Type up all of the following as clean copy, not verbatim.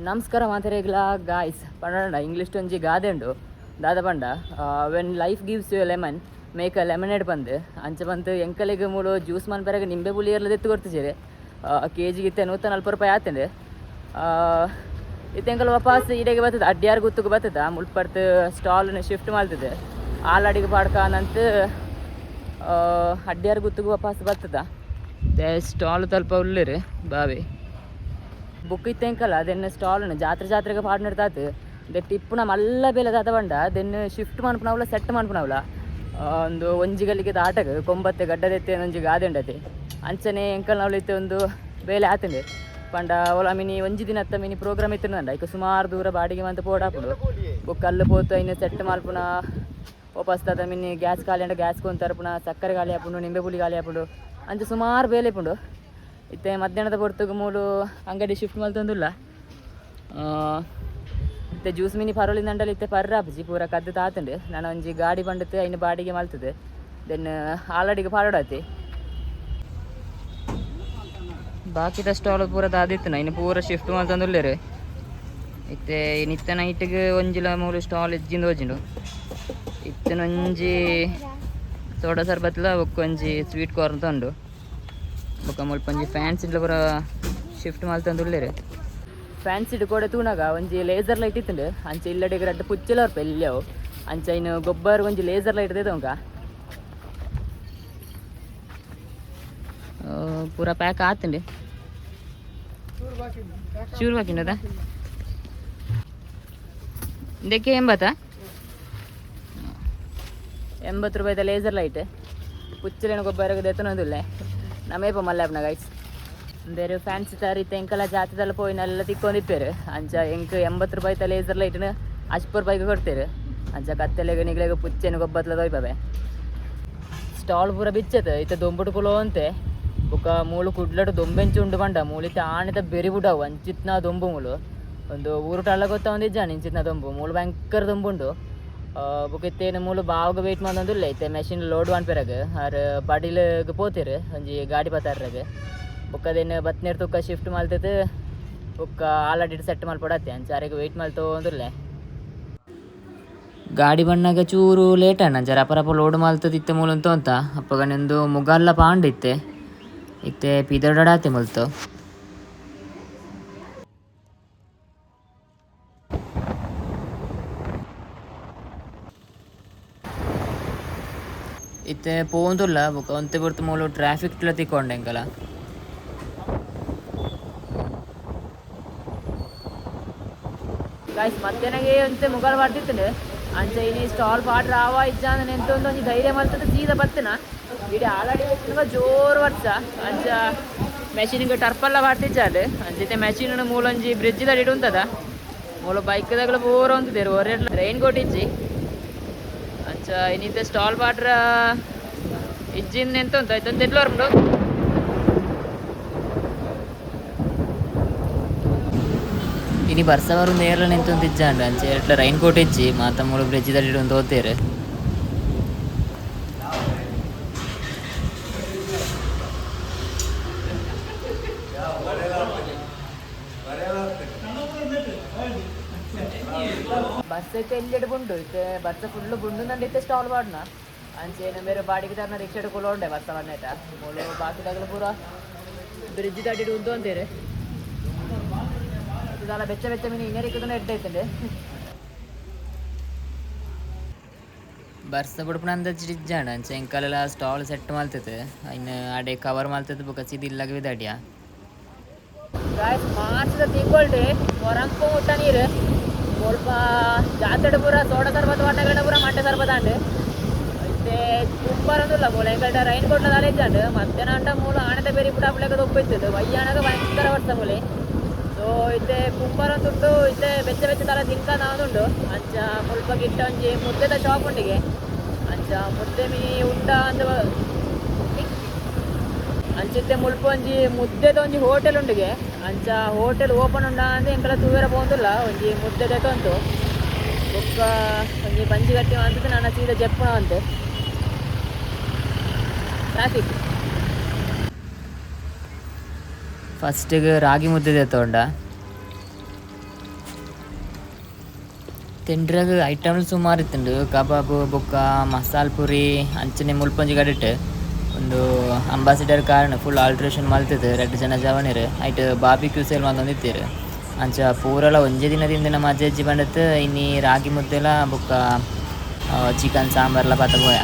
ನಮಸ್ಕಾರ ಮಾತೆರೆಗ್ಲಾ ಗಾಯ್ಸ್. ಪಂಡ ಇಂಗ್ಲೀಷ್ ಒಂಜಿ ಗಾದೆ ಉಂಡು, ದಾದ ಪಂಡ, "When life gives you lemon, make a lemonade" ಪಂದ್. ಅಂಚ ಬಂತು ಎಂಕಲೆಗ್ ಮೂಲು ಜ್ಯೂಸ್ ಮನ್ಪೆರೆಗ್ ನಿಂಬೆ ಪುಳಿಯರ್ಲ ದೆತ್ತು ಕೊರ್ತಿಜೆರ್. ಕೆ ಜಿಗೆ ಇತ್ತೆ 140 ರೂಪಾಯಿ ಆತಂಡ್. ಇತ್ತೆ ಎಂಕಲ್ ವಾಪಸ್ ಇಡೆಗೆ ಬರ್ತದೆ, ಅಡ್ಯಾರ್ ಗುತ್ತುಗೆ ಬರ್ತದ. ಮುಲ್ಪರ್ತ್ ಸ್ಟಾಲ್ನ ಶಿಫ್ಟ್ ಮಲ್ತದೆ, ಆಲಡಿಗೆ ಪಾಡ್ಕಾನಂತ ಅಡ್ಯಾರ್ ಗುತ್ತುಗೆ ವಾಪಸ್ ಬರ್ತದ. ಸ್ಟಾಲ್ ತಲ್ಪ ಉಲ್ಲೇರು ಬಾವಿ ಬುಕ್ ಇತ್ತೆ ಎಂಕಲ್ಲ ಅದನ್ನ ಸ್ಟಾಲ್ ಜಾತ್ರೆ ಜಾತ್ರೆಗೆ ಪಾಡ್ನಿಡ್ತಾತು. ದೆಟ್ ಇಪ್ಪುನ ಮಲ್ಲ ಬೇಲೆ ದಾದ ಪಂಡ, ದೆನ್ ಶಿಫ್ಟ್ ಮನ್ಪುನವಲ, ಸೆಟ್ ಮನ್ಪುನವಲ. ಒಂದು ಒಂಜಿ ಗಲ್ಲಿಗೆ ಆಟಗ್ ಕೊಂಬತ್ತೆ ಗಡ್ಡದೆತ್ತೆ ಒಂಜಿ ಗಾದೆ ಉಂಡತೆ. ಅಂಚನೆ ಎಂಕಲ್ನವ್ಲು ಇತ್ತೆ ಒಂದು ಬೇಲೆ ಆತಂಡೆ ಪಂಡ, ಓಲ ಮಿನಿ ಒಂಜಿ ದಿನತ್ತ ಮಿನಿ ಪ್ರೋಗ್ರಾಮ್ ಇತ್ತಿನಂಡ, ಐಕ್ ಸುಮಾರು ದೂರ ಬಾಡಿಗೆ ಮಂತ ಪೋಡಾಪುಂಡು. ಬೊಕ್ಕ ಅಲ್ಲು ಪೋತು ಐನ ಸೆಟ್ ಮಲ್ಪುನ, ವಾಪಸ್ ದಾದ ಮಿನಿ ಗ್ಯಾಸ್ ಖಾಲಿ ಅಂಡ ಗ್ಯಾಸ್ ಕೊಂತ ತರ್ಪುನ, ಸಕ್ಕರೆ ಖಾಲಿ ಆಪುಂಡು, ನಿಂಬೆ ಪುಳಿ ಖಾಲಿ ಆಪುಂಡು, ಅಂಚ ಸುಮಾರು ಬೇಲೆ ಇಪ್ಪುಂಡು. ಇತ್ತೆ ಮಧ್ಯಾಹ್ನದ ಪೊರ್ತುಗು ಮೂಲು ಅಂಗಡಿ ಶಿಫ್ಟ್ ಮಲ್ತೊಂದುಲ್ಲ. ಇತ್ತೆ ಜ್ಯೂಸ್ ಮಿನಿ ಪರೋಲಿಂದಂಡಲಿ ಇತ್ತೆ ಪರ್ರಾಪುಜಿ, ಪೂರ ಕದ್ದು ತಾತುಂಡು. ನಾನು ಒಂಜಿ ಗಾಡಿ ಬಂಡತ್ತು ಐನ ಬಾಡಿಗೆ ಮಲ್ತದೆ, then ಆಲಡಿಗೆ ಪಾಡೋಡಾತಿ. ಬಾಕಿದ ಸ್ಟಾಲ್ ಪೂರ ದಾದಿತ್ತು, ಇನ್ನು ಪೂರ ಶಿಫ್ಟ್ ಮಲ್ತೊಂದುಲ್ಲೆರ್. ಇತ್ತೆ ಇನಿತ್ತ ನೈಟ್ಗೆ ಒಂಜಿಲ ಮೂಲು ಸ್ಟಾಲ್ ಇಜ್ಜಿಂದ ಹೋಜಿಂಡು. ಇತ್ತನೊಂಜಿ ಸೋಡಾ ಸರ್ಬತ್ಲ ಬೊಕ್ಕ ಒಂಜಿ ಸ್ವೀಟ್ ಕಾರ್ನ್ ಉಂಡು. ಬೊಕ್ಕ ಮುಲ್ಪ ಒಂಜಿ ಫ್ಯಾನ್ಸ್ ಇಂಡ್ಲ ಪೂರ ಶಿಫ್ಟ್ ಮಲ್ತೊಂದುಲ್ಲೆರ್. ಫ್ಯಾನ್ಸಿಡ್ ಕೂಡ ತೂನಗ ಒಂಜಿ ಲೇಸರ್ ಲೈಟ್ ಇತ್ತುಂಡು. ಅಂಚ ಇಲ್ಲಡೆಗ್ ರಡ್ಡ್ ಪುಚ್ಚೆಲ ಬರ್ಪ ಎಲ್ಯವು. ಅಂಚ ಇನ್ನು ಗೊಬ್ಬರ ಒಂಜಿ ಲೇಸರ್ ಲೈಟ್ ದೇದವಂಕ ಪೂರ ಪ್ಯಾಕ್ ಆತುಂಡು. ಚೂರು ಬಾಕಿಂಡದ. ಇದಕ್ಕೆ 80, 80 ರೂಪಾಯಿದ ಲೇಸರ್ ಲೈಟ್. ಪುಚ್ಚಲೇನು ಗೊಬ್ಬರಗೆ ದೆತ್ತನೊಂದುಲ್ಲೆ. ನಮೇಪ ಮಲ್ಲಾಪ್ನ ಗೈಸ್. ಬೇರೆ ಫ್ಯಾನ್ಸಿ ತಾರಿತ್ತೆ ಎಂಕಲ ಜಾತಿದಲ್ಲ ಪೋಯಿನೆಲ್ಲ ತಿಕ್ಕೊಂಡಿಪ್ಪೇರು. ಅಂಚ ಎಂಕ್ 80 ರೂಪಾಯಿತ ಲೇಸರ್ ಲೈಟ್ನ 50 ರೂಪಾಯಿಗೆ ಕೊಡ್ತೇರು. ಅಂಚ ಕತ್ತೆಲೆಗ್ ನಿಗ್ಲೆಗ್ ಪುಚ್ಚೆನು ಗೊಬ್ಬತ್ಲ ತೋಯ್ಪವೆ. ಸ್ಟಾಲ್ ಪೂರ ಬಿಚ್ಚತೆ. ಇತ್ತೆ ದೊಂಬುಡು ಕುಲೋ ಅಂತೆ. ಬೊಕ್ಕ ಮೂಲು ಕುಡ್ಲಡು ದೊಂಬೆಂಚು ಉಂಡು ಪಂಡ, ಮೂಲಿತ್ತೆ ಆಣಿತ ಬೆರಿ ಬುಡವು ಅಂಚಿತ್ನ ದೊಂಬು. ಮೂಲು ಒಂದು ಊರುಟ ಅಲ್ಲ ಗೊತ್ತ ಒಂದಿಜ್ಜ ಇಂಚಿತ್ನ ದೊಂಬು. ಮೂಲು ಭಯಂಕರ ದೊಂಬುಂಡು. ಬೊಕ್ಕ ಇತ್ತೇನು ಮೂಲು ಬಾವಗ ವೇಟ್ ಮಂದೊಂದುಲ್ಲ. ಇತ್ತೆ ಮೆಷಿನ್ ಲೋಡ್ ಪೆರಗ್ ಆರ್ ಪಡಿಲ್ಗ್ ಪೋತೆರ್ ಒಂಜಿ ಗಾಡಿ ಪತ್ತಾರಗ್. ಬೊಕ್ಕ ಅದೇನು ಬತ್ನೇರ್ ತುಕ್ಕ ಶಿಫ್ಟ್ ಮಲ್ತದ್, ಬೊಕ್ಕ ಆಲಡಿಡ್ ಸೆಟ್ ಮಲ್ಪಡತ್ತೆ. ಅಂಚ ಅರೆಗ್ ವೇಟ್ ಮಲ್ತೊಂದುಲ್ಲೆ. ಗಾಡಿ ಬಣ್ಣಗ ಚೂರು ಲೇಟ್ ಅಣ್ಣ, ಜರ ಅಪರಪ ಲೋಡ್ ಮಲ್ತದ ಇತ್ತೆ ಮೂಲು ಅಂತ ಅಪ್ಪಗ ನಿಂದು ಮುಗಲ್ಲ ಪಾಂಡ್ ಇತ್ತೆ ಇತ್ತೆ ಪಿದಡಾತೆ ಮುಲ್ತು. ಇತ್ತೆ ಪೋಂದುಲ್ಲ. ಬೊಕ್ಕ ಒಂತೆ ಪೊರ್ತು ಮೂಲು ಟ್ರಾಫಿಕ್ ತಿಕ್ಕೊಂಡೆ ಎಂಕಲ. ಗಾಯ್ಸ್, ಮಧ್ಯಾಹ್ನಗೆ ಒಂತೆ ಮುಗಲ್ ಬರ್ತಿತ್ತು. ಅಂಚ ಇನಿ ಸ್ಟಾಲ್ ಪಾಡ್ರ ಆವ ಇಜ್ಜಾಂದ ನೆಂತೊಂದು ಒಂಜಿ ಧೈರ್ಯ ಮಲ್ತದ ಸೀದಾ ಬತ್ತಿನ. ಇಡೀ ಆಲಡಿ ಜೋರು ವರ್ಷ. ಅಂಚ ಮೆಷಿನ್ಗೆ ಟರ್ಪಲ್ಲ ಬಾರ್ತಿಜ್ಜಾಲ್. ಅಂಚಿತ್ತೆ ಮೆಷಿನ್ ಮೂಲೊಂಜಿ ಬ್ರಿಡ್ಜ್ ದಡಿಟ್ ಉಂತದ. ಮೂಲು ಬೈಕ್ ದಗಲ ಪೂರ ಉಂತುದೆರ್. ಒರೆ ರೈನ್ ಕೋಟ್ ಇಜ್ಜಿ. ಅಂಚ ಇನ್ನಿತ್ತೆ ಸ್ಟಾಲ್ ಪಾಡ್ರ ಇಜ್ಜಿಂದ ಎಂತ ಉಂಟು ಆಯ್ತು ಎಟ್ಲ ಉಂಟು. ಇನಿ ಬರ್ಸವರು ನೇರ್ಲ ನಿಂತೊಂದು ಇಜ್ಜಾಂಡ. ಅಂಚೆ ಎಟ್ಲ ರೈನ್ ಕೋಟ್ ಇಜ್ಜಿ. ಮಾತ ಮೂಲು ಬ್ರಿಡ್ಜ್ ದಡಿಟ್ ಉಂತು ಹೋತೇರು. ಬಸ್ ಇತ್ತೆ ಎಲ್ಲಿಡ್ ಬುಂಡು. ಇತ್ತೆ ಬರ್ಸ ಫುಲ್ ಬುಂಡು ನಂದು ಇತ್ತೆ ಸ್ಟಾಲ್ ಪಾಡ್ನ. ಅಂಚೆ ಬೇರೆ ಬಾಡಿಗೆ ತರನ ರಿಕ್ಷಾ ಕುಲ ಉಂಡೆ ಬರ್ಸ ಬಂದೇಟ. ಮೂಲು ಬಾಕಿದಾಗಲ ಪೂರ ಬ್ರಿಡ್ಜ್ ದಾಟಿಡ್ ಉಂತು ಅಂತೀರಿ. ಇದೆಲ್ಲ ಬೆಚ್ಚ ಬೆಚ್ಚ ಮೀನು ಇನ್ನೇರಿಕ್ಕದನ್ನ ಎಡ್ಡೆ ಐತಂಡೆ. ಬರ್ಸ ಬುಡ್ಪುನ ಅಂದಾಜ್ ಇಜ್ಜಾಂಡ. ಅಂಚೆ ಎಂಕಲೆಲ್ಲ ಸ್ಟಾಲ್ ಸೆಟ್ ಮಲ್ತದೆ, ಇನ್ನು ಅಡೆ ಕವರ್ ಮಲ್ತದೆ. ಬೊಕ್ಕ ಸೀದ ಇಲ್ಲಗ ವಿದಾಡಿಯ. ಗಾಯ್ಸ್, ಮಾರ್ಚ್ದ ತಿಂಗೊಳ್ಡೆ ಮೊರಂಪು ಮುಟ್ಟ ನೀರು. ಸ್ವಲ್ಪ ಜಾತ್ರೆ ಪೂರ ಸೋಡಾ ಸರ್ಬತ್ ವಾಟಗಡ ಪೂರ ಮಂಟೆ ಸರ್ಬತ್ ಆಂಡ್. ಇತ್ತೆ ಕುಂಬಾರಂದುಲ್ಲ. ಮೂಲ ಎಂಕಲ್ಟ ರೈನ್ ಕೋಟ್ಲ ದಾಲ ಇಜ್ಜಾಂಡ್. ಮಧ್ಯಾಹ್ನ ಅಂಡ ಮೂಲ ಆಣದ ಬೇರಿ ಪುಟ ಪುಲೆಕ ದೊಪ್ಪ ಇತ್ತದು. ವಯ್ಯಾಣಗ ಭಯಂಕರ ವರ್ಷ ಮೂಲೆ. ಸೊ ಇತ್ತೆ ಕುಂಬಾರಂದುಂಡು. ಇತ್ತೆ ಬೆಚ್ಚ ಬೆಚ್ಚ ದಾಲ ತಿಂಕ ನಾದುಂಡು. ಅಂಚ ಮುಲ್ಪ ಗಿಟ್ಟ ಒಂಜಿ ಮುದ್ದೆದ ಶಾಪ್ ಉಂಡಿಗೆ. ಅಂಚ ಮುದ್ದೆ ಮೀ ಉಂಡ ಅಂದ. ಅಂಚಿತ್ತೆ ಮುಲ್ಪ ಒಂಜಿ ಮುದ್ದೆದ ಒಂಜಿ ಹೋಟೆಲ್ ಉಂಡಿಗೆ. ಅಂಚ ಹೋಟೆಲ್ ಓಪನ್ ಉಂಡ ಅಂದ್ ಎಂಕಲ ತೂವೆರ ಪೋಂದುಲ್ಲ. ಒಂಜಿ ಮುದ್ದೆ ದೆತೊಂತು ಬೊಕ್ಕ ಒಂಜಿ ಬಂಜಿ ಗಟ್ಟಿ ಅಂತದ್ದು ನಾನು ಸೀದಾ ಜಪ್ಪುನ ಅಂತೆ. ಟ್ರಾಫಿಕ್. ಫಸ್ಟಿಗೆ ರಾಗಿ ಮುದ್ದೆ ತಗೊಂಡ. ತಿಂಡ್ರಗ್ ಐಟಮ್ ಸುಮಾರು ಇತ್ತುಂಡು. ಕಬಾಬ್ ಬೊಕ್ಕ ಮಸಾಲ್ ಪುರಿ ಅಂಚನೆ ಮುಲ್ಪೊಂಜಿ ಕಡೆಟ್ ಒಂದು ಅಂಬಾಸಿಡರ್ ಕಾರ್ನ್ ಫುಲ್ ಆಲ್ಟ್ರೇಷನ್ ಮಲ್ತುದು ರಡ್ಡ್ ಜನ ಜವನೆರ್ ಐಟ್ ಬಾರ್ಬಿಕ್ಯೂ ಸೇಲ್ ಮಂತೊಂದಿತ್ತೆರ್. ಅಂಚ ಪೂರಲ ಒಂಜೆ ದಿನ ತಿಂದಿನ ಮಜ ಇಜ್ಜಿ ಪಂಡತ್ ಇನಿ ರಾಗಿ ಮುದ್ದೆಲ ಬೊಕ್ಕ ಚಿಕನ್ ಸಾಂಬಾರ್ಲ ಪತ ಪೋಯ.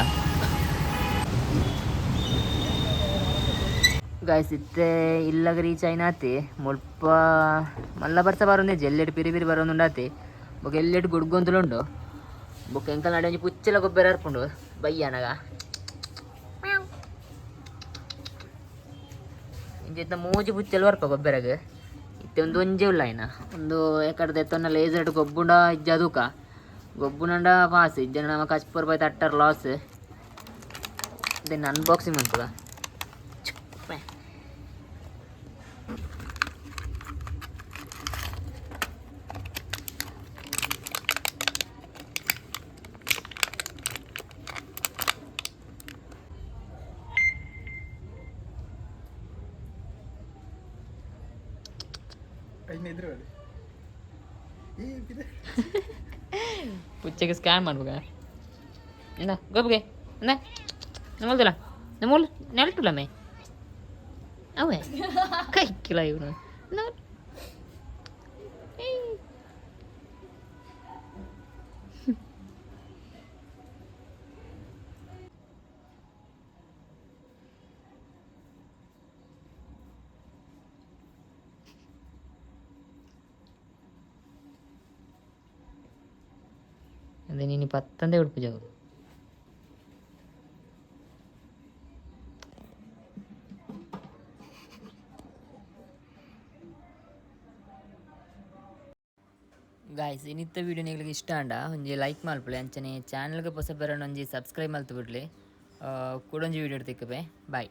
ಗಾಯ್ಸ್, ಇತ್ತೆ ಇಲ್ಲಗ್ ರೀಚ್ ಆಯಿನಾತೆ. ಮುಲ್ಪ ಮಲ್ಲ ಬರ್ಸ ಬರೊಂದಿಜ್ಜಿ, ಎಲ್ಲೆಡ್ ಪಿರಿ ಪಿರಿ ಬರೊಂದುಂಡಾತೆ. ಬೊಕ ಎಲ್ಲೆಡ್ ಗುಡ್ಗೊಂದುಲ ಉಂಡು. ಬೊಕ ಎಂಕಲ್ನ ಒಂಜಿ ಪುಚ್ಚೆಲ ಗೊಬ್ಬರ ಬರ್ಪುಂಡು ಬಯ್ಯನಗ. ಇಂಚ ಮೂಜಿ ಪುಚ್ಚೆಲು ಬರ್ಪ ಗೊಬ್ಬರಗ್. ಇತ್ತೆ ಒಂದು ಒಂಜೆ ಉಲ್ಲ ಆಯ್ನ. ಒಂದು ಎಕಡೆ ದೆತ್ತೊನ್ನ ಲೇಸರ್ಡ್ ಗೊಬ್ಬುಂಡ ಇಜ್ಜ ತೂಕ. ಗೊಬ್ಬುನಂಡ ಪಾಸ್, ಇಜ್ಜಂಡ ನಮಕ್ ಅಚ್ಪು ರೂಪಾಯಿ ತಟ್ಟರ್ ಲಾಸ್. ಇದನ್ನ ಅನ್ಬಾಕ್ಸಿಂಗ್ ಮನ್ಪುಗ. ಪುಚ್ಚೆಗೆ ಸ್ಕ್ಯಾನ್ ಮಾಡ್ಬೇಕ. ಇಂದ ಗೊಬ್ಬಗೆ, ಇಂದ ನಮ್ಮಲ್ದಿಲ್ಲ ನಮ್ಮೂಲ್ ನೆಲ್ಟುಲ್ಲ ಮೇ ಅವೇ ಕೈಕಿಲ್ಲ ಇವನು. ಅದೇ ನೀನು ಪತ್ತಂದೇ ಉಡುಪು. ಗಾಯ್ಸ್, ಇನಿತ್ತ ವೀಡಿಯೋ ನಿಗಳಿಗೆ ಇಷ್ಟ ಆಂಡ ಒಂಜಿ ಲೈಕ್ ಮಲ್ಪುಲೆ. ಅಂಚನೆ ಚಾನಲ್ಗೆ ಪೊಸ ಬರೋಣ ಒಂಜಿ ಸಬ್ಸ್ಕ್ರೈಬ್ ಮಲ್ತು ಬಿಡ್ಲಿ. ಕುಡೊಂಜಿ ವೀಡಿಯೋ ತಿಕ್ಕಬೆ. ಬಾಯ್.